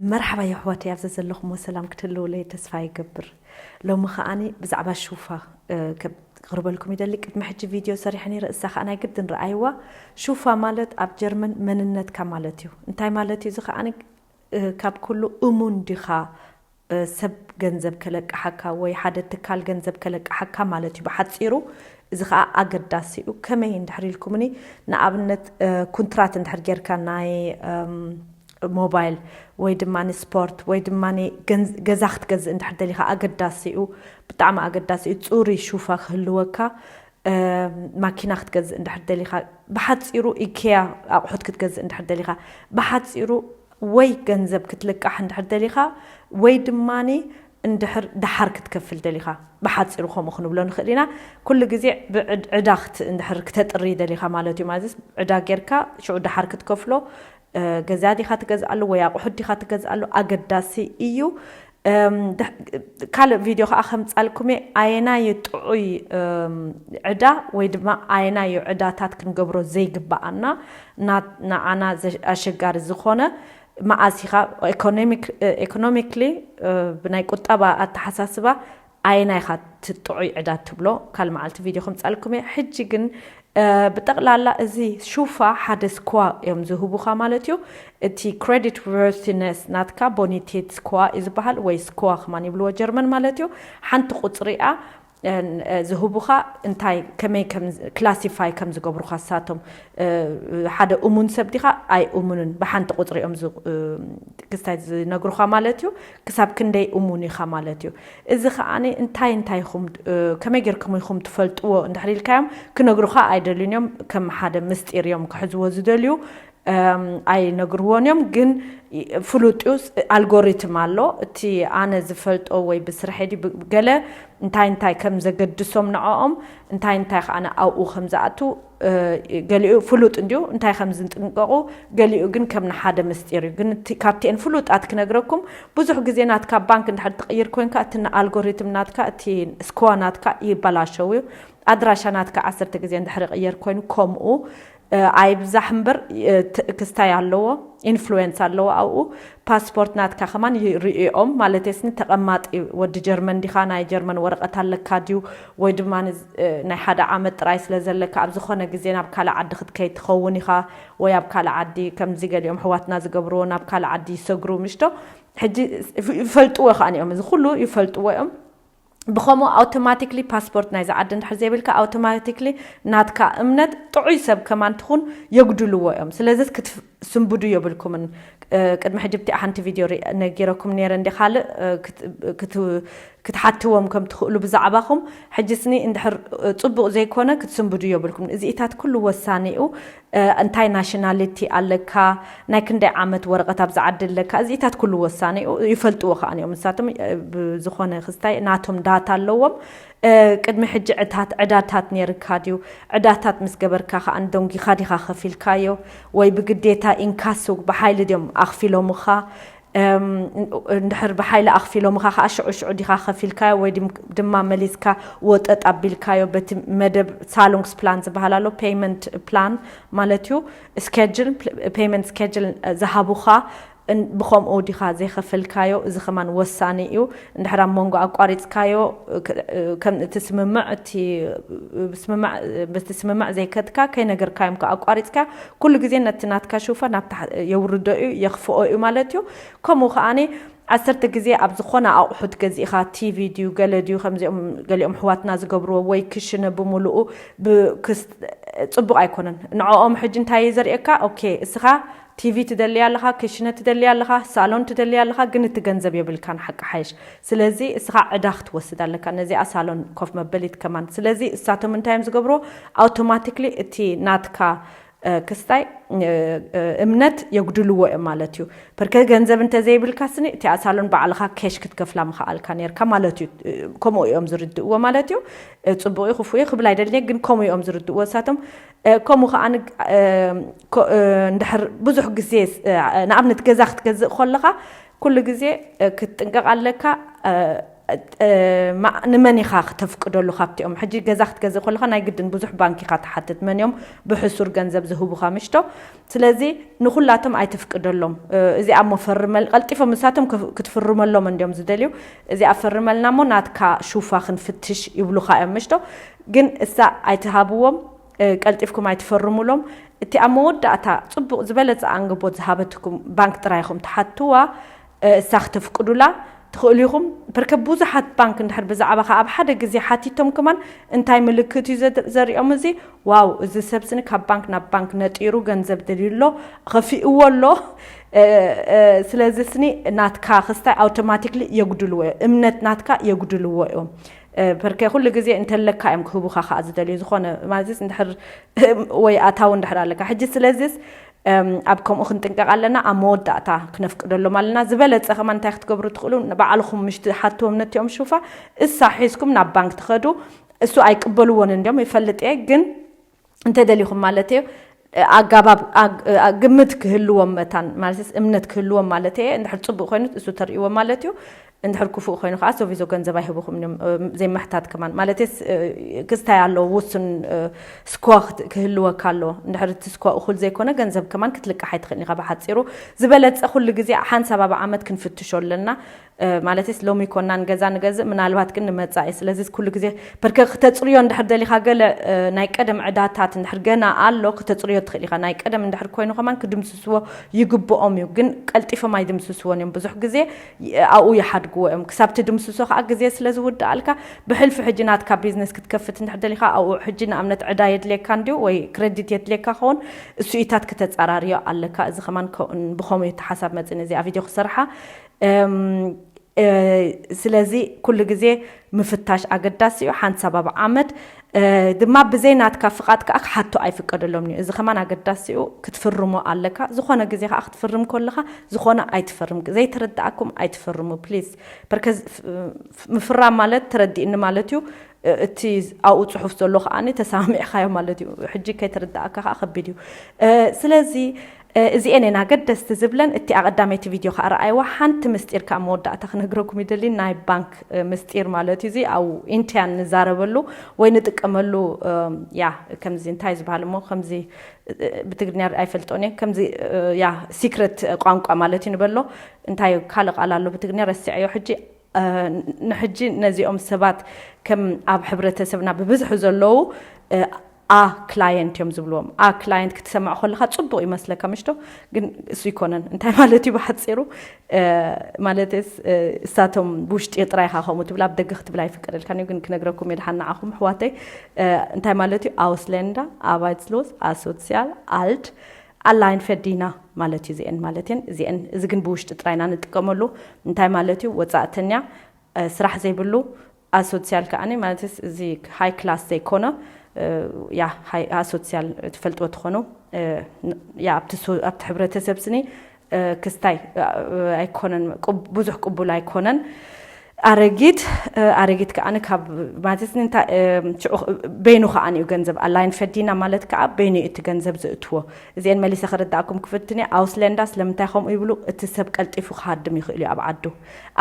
መርሓባ የሕዋተይ፣ ኣብዚ ዘለኹሞ ሰላም ክትህልውለይ ተስፋ ይገብር። ሎሚ ከኣኒ ብዛዕባ ሹፋ፣ እ፣ ከብ-፣ ክቕርበልኩም ይደሊ። ቅድሚ ሕጂ ቪድዮ ሰሪሐ ነይረ፣ እሳ ከኣ ናይ ግድን ረኣይዋ። ሹፋ ማለት ኣብ ጀርመን መንነትካ ማለት እዩ። እንታይ ማለት እዩ? እዚ ከኣኒ፣ እ፣ ካብ ኩሉ እሙን ዲኻ፣ እ፣ ሰብ ገንዘብ ከለቅሓካ ወይ ሓደ ትካል ገንዘብ ከለቅሓካ ማለት እዩ ብሓጺሩ። እዚ ከኣ ኣገዳሲ እዩ። ከመይ እንድሕር ኢልኩምኒ፣ ንኣብነት፣ እ፣ ኩንትራት እንድሕር ጌርካ ናይ፣ እም፣ ሞባይል ወይ ድማ ንስፖርት ወይ ድማ ገንዝ-፣ ገዛ ክትገዝእ እንድሕር ደሊኻ ኣገዳሲ እዩ። ብጣዕሚ ኣገዳሲ እዩ። ጽሩይ ሹፋ ክህልወካ። እ፣ ማኪና ክትገዝእ እንድሕር ደሊኻ፣ ብሓጺሩ ኢኬያ ኣቑሑት ክትገዝእ እንድሕር ደሊኻ፣ ብሓጺሩ ወይ ገንዘብ ክትልቃሕ እንድሕር ደሊኻ፣ ወይ ድማኒ እንድሕር ደሓር ክትከፍል ደሊኻ፣ ብሓጺሩ ከምኡ ክንብሎ ንኽእል ኢና። ኩሉ ግዜ ብዕድ-፣ ዕዳ ክት-፣ እንድሕር ክተጥሪ ደሊኻ ማለት እዩ። ማለት ዕዳ ጌርካ ሽዑ ደሓር ክትከፍሎ፣ እ፣ ገዛ ዲኻ ትገዝኣሉ ወይ ኣቑሑት ዲኻ ትገዝኣሉ ኣገዳሲ እዩ። እም፣ ድ-፣ ካልእ ቪድዮ ከኣ ከምጻልኩም እየ። ኣየናይ ጥዑይ፣ እም፣ ዕዳ ወይ ድማ ኣየናይ ዕዳታት ክንገብሮ ዘይግብኣና፣ ና-፣ ንዓና ዘ-፣ ኣሸጋሪ ዝኾነ፣ መኣስ ኢኻ ኢኮኖሚክ-፣ እ፣ ኢኮኖሚክሊ፣ እ፣ ብናይ ቁጠባ ኣተሓሳስባ ኣየናይ ኢኻ እቲ ጥዑይ ዕዳ ትብሎ፣ ካልእ መዓልቲ ቪድዮ ከምጻልኩም እየ። ሕጂ ግን፣ እ፣ ብጠቕላላ እዚ ሹፋ ሓደ ስኳ እዮም ዝህቡኻ ማለት እዩ። እቲ ክሬዲት ወርቲነስ ናትካ፣ ቦኒቴት ስኳ እዩ ዝበሃል፣ ወይ ስኳ ከማን ይብልዎ ጀርመን ማለት እዩ። ሓንቲ ቁጽሪ እያ፣ እ፣ እ፣ ዝህቡኻ፣ እንታይ፣ ከመይ ከም ዝ-፣ ክላሲፋይ ከም ዝገብሩኻ ንሳቶም። እ፣ ሓደ እሙን ሰብ ዲኻ ኣይ እሙንን ብሓንቲ ቁጽሪ እዮም ዝ-፣ እ፣ ክስታይ ዝነግሩኻ ማለት እዩ። ክሳብ ክንደይ እሙን ኢኻ ማለት እዩ። እዚ ከኣ እንታይ እንታይ ኢኹም፣ እ፣ ከመይ ጌርኩም ኢኹም ትፈልጥዎ እንድሕር ኢልካዮም፣ ክነግሩኻ ኣይደልዩን እዮም። ከም ሓደ ምስጢር እዮም ክሕዝዎ ዝደልዩ። እም፣ ኣይነግርዎን እዮም፣ ግን ይ-፣ ፍሉጥ እዩ። ስ-፣ ኣልጎሪትም ኣሎ። እቲ ኣነ ዝፈልጦ ወይ ብስርሐይ ድዩ ብ-፣ ገለ እንታይ እንታይ ከም ዘገድሶም ንዕኦም፣ እንታይ እንታይ ከኣ ኣብኡ ከም ዝኣቱ፣ እ፣ ገሊኡ ፍሉጥ እንድዩ፣ እንታይ ከም ዝጥንቀቑ፣ ገሊኡ ግን ከም ንሓደ ምስጢር እዩ። ግን እቲ፣ ካብቲኤን ፍሉጣት ክነግረኩም፣ ብዙሕ ግዜ ናትካ ባንክ እንድሕር ትቕይር ኮይንካ፣ እቲ ንኣልጎሪትም ናትካ፣ እቲ ስኳ ናትካ ይበላሸው እዩ። ኣድራሻ ናትካ ዓሰርተ ግዜ እንድሕር ይቕየር ኮይኑ፣ ከምኡ፣ እ፣ ኣይብዛሕ እምበር፣ እ፣ ት-፣ ክስታይ ኣለዎ፣ ኢንፍሉዌንስ ኣለዎ ኣብኡ። ፓስፖርት ናትካ ከማን ይርእዮም፣ ማለት የስኒ ተቐማጢ ወዲ ጀርመን ዲኻ፣ ናይ ጀርመን ወረቐት ኣለካ ድዩ፣ ወይ ድማ ንዝ-፣ እ፣ ናይ ሓደ ዓመት ጥራይ ስለ ዘለካ፣ ኣብ ዝኾነ ግዜ ናብ ካልእ ዓዲ ክትከይድ ትኸውን ኢኻ፣ ወይ ኣብ ካልእ ዓዲ፣ ከምዚ ገሊኦም ኣሕዋትና ዝገብርዎ፣ ናብ ካልእ ዓዲ ይሰግሩ፣ ምሽቶ። ሕጂ ይፍ-፣ ይፈልጥዎ ከኣ እዮም፣ እዚ ኩሉ ይፈልጥዎ እዮም። ብኸምኡ ኣውቶማቲክሊ ፓስፖርት ናይዚ ዓዲ እንድሕር ዘይብልካ፣ ኣውቶማቲክሊ ናትካ እምነት ጥዑይ ሰብ ከማን ትኹን የጉድልዎ እዮም። ስለዚ ክትፍ-፣ ስንብዱ የብልኩምን። እ፣ ቅድሚ ሕጂ ብቲኣ ሓንቲ ቪድዮ ሪ-፣ ነጊረኩም ነይረ እንዲ ካልእ፣ እ፣ ክት-፣ ክት-፣ ክትሓትዎም ከም ትኽእሉ ብዛዕባኹም። ሕጂ ስኒ እንድሕር፣ እ፣ ጽቡቕ ዘይኮነ ክትስንብዱ የብልኩም። እዚኢታት ኩሉ ወሳኒ እዩ። እ፣ እንታይ ናሽናሊቲ ኣለካ፣ ናይ ክንደይ ዓመት ወረቐት ኣብዚ ዓዲ ኣለካ፣ እዚኢታት ኩሉ ወሳኒ እዩ። ይፈልጥዎ ከኣ እዮም ንሳቶም፣ እ፣ ብዝኾነ ክስታይ ናቶም ዳታ ኣለዎም። እ፣ ቅድሚ ሕጂ ዕታት-፣ ዕዳታት ነይርካ ድዩ? ዕዳታት ምስ ገበርካ ከኣ ንደንጊኻ ዲኻ ከፊልካዮ? ወይ ብግዴታ ኢንካሱ ብሓይሊ ድዮም ኣኽፊሎምኻ? እም፣ እንድሕር ብሓይሊ ኣኽፊሎምኻ ከኣ ሽዑ ሽዑ ዲኻ ከፊልካዮ ወይ ድም-፣ ድማ መሊስካ ወጠጥ ኣቢልካዮ በቲ መደብ ሳሎንግስ ፕላን ዝበሃል ኣሎ፣ ፔይመንት ፕላን ማለት እዩ። ስኬጅል፣ ፕ-፣ ፔይመንት ስኬጅል ዝሃቡኻ እን-፣ ብኸምኡ ዲኻ ዘይኸፈልካዮ? እዚ ከማን ወሳኒ እዩ። እንድሕር ኣብ መንጎ ኣቋሪጽካዮ፣ ክ-፣ ከም እቲ ስምምዕ፣ እቲ ስምምዕ፣ በቲ ስምምዕ ዘይከድካ፣ ከይነገርካዮም ከኣ ኣቋሪጽካ፣ ኩሉ ግዜ ነቲ ናትካ ሹፋ ናብ ታሕ-፣ የውርዶ እዩ፣ የኽፍኦ እዩ ማለት እዩ። ከምኡ ከኣኒ ዓሰርተ ግዜ ኣብ ዝኾነ ኣቑሑት ገዚእኻ፣ ቲቪ ድዩ፣ ገለ ድዩ፣ ከምዚኦም ገሊኦም ኣሕዋትና ዝገብርዎ፣ ወይ ክሽነ ብምሉኡ ብ-፣ ክስ-፣ ጽቡቕ ኣይኮነን። ንዕኦም ሕጂ እንታይ እዩ ዘርእየካ? ኦኬ፣ እስኻ ቲቪ ትደሊ ኣለኻ፣ ክሽነ ትደሊ ኣለኻ፣ ሳሎን ትደሊ ኣለኻ፣ ግን እቲ ገንዘብ የብልካን፣ ሓቂ ሓይሽ። ስለዚ እስኻ ዕዳ ክትወስድ ኣለካ። ነዚኣ ሳሎን ኮፍ መበሊት ከማን። ስለዚ እሳቶም እንታይ እዮም ዝገብርዎ? ኣውቶማቲክሊ እቲ ናትካ፣ እ፣ ክስታይ፣ እ፣ እ፣ እምነት የጉድልዎ እዮም ማለት እዩ። ፐርከ ገንዘብ እንተ ዘይብልካ ስኒ፣ እቲኣ ሳሎን ባዕልኻ ኬሽ ክትከፍላ ምኸኣልካ ነይርካ ማለት እዩ። እ፣ ከምኡ እዮም ዝርድእዎ ማለት እዩ። እ፣ ጽቡቕ እዩ፣ ክፉእ እዩ ክብል ኣይደልን እየ፣ ግን ከምኡ እዮም ዝርድእዎ እሳቶም። እ፣ ከምኡ ከኣ ንግ-፣ እ፣ ኮ-፣ እ፣ እንድሕር ብዙሕ ግዜ ስ-፣ እ፣ ንኣብነት ገዛ ክትገዝእ ከለኻ ኩሉ ግዜ፣ እ፣ ክትጥንቀቕ ኣለካ። እ፣ እ፣ ማ-፣ ንመን ኢኻ ክተፍቅደሉ ካብቲኦም? ሕጂ ገዛ ክትገዝእ ከለኻ ናይ ግድን ብዙሕ ባንክ ኢኻ ትሓትት። መን እዮም ብሕሱር ገንዘብ ዝህቡኻ ምሽቶ? ስለዚ ንኹላቶም ኣይትፍቅደሎም። እ፣ እዚኣ እሞ ፈርመል-፣ ቀልጢፎም ንሳቶም ክፍ-፣ ክትፍርመሎም እንዲዮም ዝደልዩ። እዚኣ ፈርመልና እሞ ናትካ ሹፋ ክንፍትሽ ይብሉኻ እዮም ምሽቶ? ግን እሳ ኣይትሃብዎም፣ እ፣ ቀልጢፍኩም ኣይትፈርሙሎም። እቲ ኣብ መወዳእታ ጽቡቕ ዝበለጸ ኣንግቦት ዝሃበትኩም ባንክ ጥራይ ኢኹም ትሓትዋ። እ፣ እሳ ክተፍቅዱላ ትኽእሉ ኢኹም። በርከ ብዙሓት ባንክ እንድሕር ብዛዕባኻ ኣብ ሓደ ግዜ ሓቲቶም ከማን እንታይ ምልክት እዩ ዘድ-፣ ዘርእዮም እዚ? ዋው፣ እዚ ሰብ ስኒ ካብ ባንክ ናብ ባንክ ነጢሩ ገንዘብ ደልዩ ኣሎ፣ ኸፊእዎ ኣሎ። እ፣ እ፣ ስለዚ ስኒ ናትካ ክስታይ ኣውቶማቲክሊ የጉድልዎ እዮም። እምነት ናትካ የጉድልዎ እዮም። እ፣ በርከ ኩሉ ግዜ እንተለካ እዮም ክህቡኻ ከዓ ዝደልዩ። ዝኾነ ማለት እንድሕር ወይ ኣታዊ እንድሕር ኣለካ። ሕጂ ስለዚስ፣ እም፣ ኣብ ከምኡ ክንጥንቀቕ ኣለና። ኣብ መወዳእታ ክነፍቅደሎም ኣለና። ዝበለጸ ከማን እንታይ ክትገብሩ ትኽእሉ? ንባዕልኹም ምሽ ትሓትዎም ነቲኦም ሹፋ፣ እሳ ሒዝኩም ናብ ባንክ ትኸዱ። እሱ ኣይቅበልዎን እንዲዮም ይፈልጥ እየ፣ ግን እንተደሊኹም ማለት እዩ፣ ኣጋባብ፣ ኣግ-፣ ኣ-፣ ግምት ክህልዎም መታን፣ ማለትስ እምነት ክህልዎም ማለት እየ። እንድሕር ጽቡቕ ኮይኑ እሱ ተርእይዎ ማለት እዩ። እንድሕር ክፉእ ኮይኑ ከዓ ሶቪዞ ገንዘብ ኣይህቡኹም እዮም፣ እ፣ ዘይምሕታት ከማን። ማለትስ፣ እ፣ ክስታይ ኣለዎ፣ ውሱን፣ እ፣ ስኳ ክት-፣ ክህልወካ ኣለዎ። እንድሕር እቲ ስኳ እኹል ዘይኮነ ገንዘብ ከማን ክትልቃሕ ኣይትኽእልን ኢኻ። ብሓጺሩ ዝበለጸ ኩሉ ግዜ ሓንሳብ ኣብ ዓመት ክንፍትሾ ኣለና። እ፣ ማለትስ ሎሚ ኮናን ገዛ ንገዝእ፣ ምናልባት ግን ንመጻኢ። ስለዚ ኩሉ ግዜ በርከ ክተጽርዮ እንድሕር ደሊኻ ገለ፣ እ፣ ናይ ቀደም ዕዳታት እንድሕር ገና ኣሎ፣ ክተጽርዮ ትኽእል ኢኻ። ናይ ቀደም እንድሕር ኮይኑ ከማን ክድምስስዎ ይግብኦም እዩ። ግን ቀልጢፎም ኣይድምስስዎን እዮም። ብዙሕ ግዜ ይ-፣ ኣብኡ ይሓድግዎ እዮም። ክሳብ ትድምስሶ ከዓ ግዜ ስለ ዝውድኣልካ፣ ብሕልፊ ሕጂ ናትካ ቢዝነስ ክትከፍት እንድሕር ደሊኻ፣ ኣብኡ ሕጂ ንኣብነት ዕዳ የድልየካ እንድዩ ወይ ክረዲት የድልየካ ኸውን፣ እሱኢታት ክተጸራርዮ ኣለካ። እዚ ከማን ከ-፣ ብኸምኡ እዩ እቲ ሓሳብ መጽእኒ እዚኣ ቪድዮ ክሰርሓ። እም፣ እ፣ ስለዚ ኩሉ ግዜ ምፍታሽ ኣገዳሲ እዩ። ሓንሳብ ኣብ ዓመት፣ እ፣ ድማ ብዘይ ናትካ ፍቓድ ከኣ ክሓቶ ኣይፍቀደሎምን እዩ። እዚ ከማን ኣገዳሲ እዩ። ክትፍርሞ ኣለካ። ዝኾነ ግዜ ከኣ ክትፍርም ከለኻ ዝኾነ ኣይትፈርም። ዘይተረድኣኩም ኣይትፈርሙ ፕሊዝ። በርከ ዝ-፣ ፍ-፣ ምፍራም ማለት ተረዲእኒ ማለት እዩ። እ፣ እቲ ኣብኡ ጽሑፍ ዘሎ ከኣ ተሰማሚዕካዮ ማለት እዩ። ሕጂ ከይተረድኣካ ከኣ ከቢድ እዩ። እ፣ ስለዚ እ፣ እዚኤን እየን ኣገደስቲ ዝብለን። እቲ ኣቐዳመይቲ ቪድዮ ከኣ ረኣይዋ። ሓንቲ ምስጢር ከኣ መወዳእታ ክነግረኩም ይደሊ። ናይ ባንክ፣ እ፣ ምስጢር ማለት እዩ። እዚ ኣብ ኢንትያን ንዛረበሉ ወይ ንጥቀመሉ፣ እ፣ ያ፣ ከምዚ እንታይ ዝበሃል እሞ፣ ከምዚ፣ እ፣ ብትግርኛ ኣይፈልጦን እየ። ከምዚ፣ እ፣ ያ፣ ሲክረት ቋንቋ ማለት እዩ ንበሎ። እንታይ ካልእ ቃል ኣሎ ብትግርኛ ረሲዐዮ ሕጂ። እ፣ ንሕጂ ነዚኦም ሰባት ከም ኣብ ሕብረተሰብና ብብዝሒ ዘለዉ፣ እ፣ ኣ ክላየንት እዮም ዝብልዎም። ኣ ክላየንት ክትሰምዕ ከለኻ ጽቡቕ ይመስለካ ምሽቶ? ግን እሱ ይኮነን። እንታይ ማለት እዩ ብሓጺሩ? እ፣ ማለትስ፣ እ፣ እሳቶም ብውሽጢ ጥራይ ኢኻ ከምኡ ትብል፣ ኣብ ደገ ክትብል ኣይፍቀደልካን እዩ። ግን ክነግረኩም እየ ድሓን ንዓኹም ኣሕዋተይ። እ፣ እንታይ ማለት እዩ? ኣውስሌንዳ፣ ኣባይትስሎስ፣ ኣሶትስያል፣ ኣልድ፣ ኣላይን ፈዲና ማለት እዩ። እዚኤን ማለት እየን። እዚኤን፣ እዚ ግን ብውሽጢ ጥራይ ኢና ንጥቀመሉ። እንታይ ማለት እዩ? ወጻእተኛ፣ እ፣ ስራሕ ዘይብሉ፣ ኣሶትስያል ከኣኒ ማለትስ እዚ ሃይ ክላስ ዘይኮነ፣ እ፣ ያ፣ ሃይ፣ ኣሶትስያል ትፈልጥዎ ትኾኑ፣ እ፣ ን-፣ ያ፣ ኣብቲ ሶ-፣ ኣብቲ ሕብረተሰብ ስኒ፣ እ፣ ክስታይ፣ እ፣ ኣይኮነን፣ ቅብ-፣ ብዙሕ ቅቡል ኣይኮነን። ኣረጊት፣ እ፣ ኣረጊት ከኣኒ ካብ ማለትስ እንታይ፣ እ፣ ሽዑ በይኑ ከኣኒ እዩ ገንዘብ ኣላይን ፈዲና ማለት ከኣ በይኑ እዩ እቲ ገንዘብ ዝእትዎ። እዚኤን መሊሰ ክርዳእኩም ክፍትን እየ። ኣውስሌንዳ ስለምንታይ ከምኡ ይብሉ? እቲ ሰብ ቀልጢፉ ክሃድም ይኽእል እዩ ኣብ ዓዱ።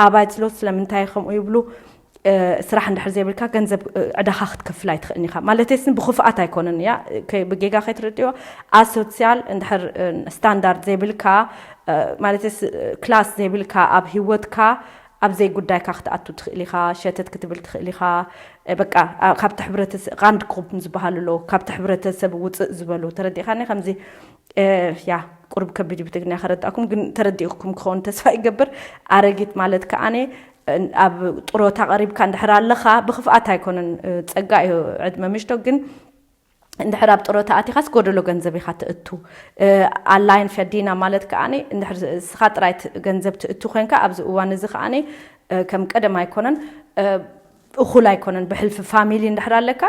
ኣባይ ጽሎት ስለምንታይ ከምኡ ይብሉ? እ፣ ስራሕ እንድሕር ዘይብልካ ገንዘብ፣ እ፣ ዕዳኻ ክትከፍል ኣይትኽእልን ኢኻ። ማለተይስ ብኽፍኣት ኣይኮነን እያ፣ ከ-፣ ብጌጋ ከይትረድዮ። ኣሶትስያል እንድሕር፣ እ፣ ስታንዳርድ ዘይብልካ፣ እ፣ ማለተይስ፣ እ፣ ክላስ ዘይብልካ ኣብ ህይወትካ ኣብ ዘይጉዳይካ ክትኣቱ ትኽእል ኢኻ፣ ሸተት ክትብል ትኽእል ኢኻ። እ፣ በቃ፣ ኣ-፣ ካብቲ ሕብረተሰ-፣ ራንድ ግሩፕ ዝበሃሉ ኣለዉ፣ ካብቲ ሕብረተሰብ ውፅእ ዝበሉ፣ ተረዲእካኒ? ከምዚ፣ እ፣ ያ፣ ቁሩብ ከቢድ እዩ ብትግርኛ ከረድኣኩም፣ ግን ተረዲእኩም ክኸውን ተስፋ ይገብር። ኣረጊት ማለት ከኣነ፣ እ፣ ኣብ ጥሮታ ቀሪብካ እንድሕር ኣለኻ፣ ብኽፍኣት ኣይኮነን፣ እ፣ ጸጋ እዩ ዕድመ ምሽቶ፣ ግን እንድሕር ኣብ ጥሮታ ኣቲኻስ ጎደሎ ገንዘብ ኢኻ ትእቱ። እ፣ ኣላይን ፈዲና ማለት ከኣነ፣ እንድሕር እስኻ ጥራይ ት-፣ ገንዘብ ትእቱ ኮይንካ፣ ኣብዚ እዋን እዚ ከኣነ፣ እ፣ ከም ቀደም ኣይኮነን፣ እ፣ እኹል ኣይኮነን። ብሕልፊ ፋሚሊ እንድሕር ኣለካ፣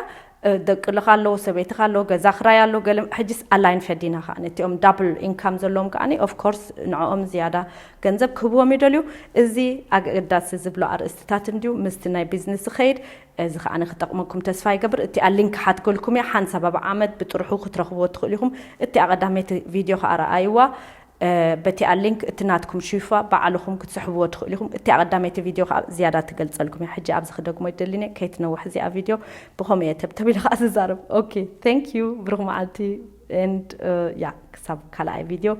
እ፣ ደቅልኻ ኣለዉ፣ ሰበይትኻ ኣለዉ፣ ገዛ ክራይ ኣሎ፣ ገለ ሕጂስ ኣላይን ፈዲና ከኣ ነቲኦም ዳብል ኢንካም ዘለዎም ከኣ ኦፍ ኮርስ ንዕኦም ዝያዳ ገንዘብ ክህብዎም ይደልዩ። እዚ ኣገዳሲ ዝብሎ ኣርእስትታት እንድዩ ምስቲ ናይ ቢዝነስ ዝኸይድ። እዚ ከኣ ክጠቕመኩም ተስፋ ይገብር። እቲኣ ሊንክ ሓትገልኩም እያ። ሓንሳብ ኣብ ዓመት ብጥርሑ ክትረኽብዎ ትኽእሉ ኢኹም። እቲኣ ቀዳመይቲ ቪድዮ ከኣ ረኣይዋ። በቲኣ ሊንክ እቲ ናትኩም ሽፋ ባዕልኹም ክትስሕብዎ ትኽእሉ ኢኹም። እቲኣ ቀዳመይቲ ቪድዮ ከዓ ዝያዳ ትገልጸልኩም እያ። ሕጂ ኣብዚ ክደግሞ ይደሊኒ ከይትነውሕ እዚኣ ቪድዮ ብኸምኡ እየ ተብተቢሉ ከዓ ዝዛረብ። Okay, thank you። ብሩኽ መዓልቲ and ያ ክሳብ ካልኣይ ቪድዮ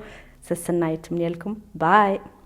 ሰሰናዩ ትምንየልኩም። Bye።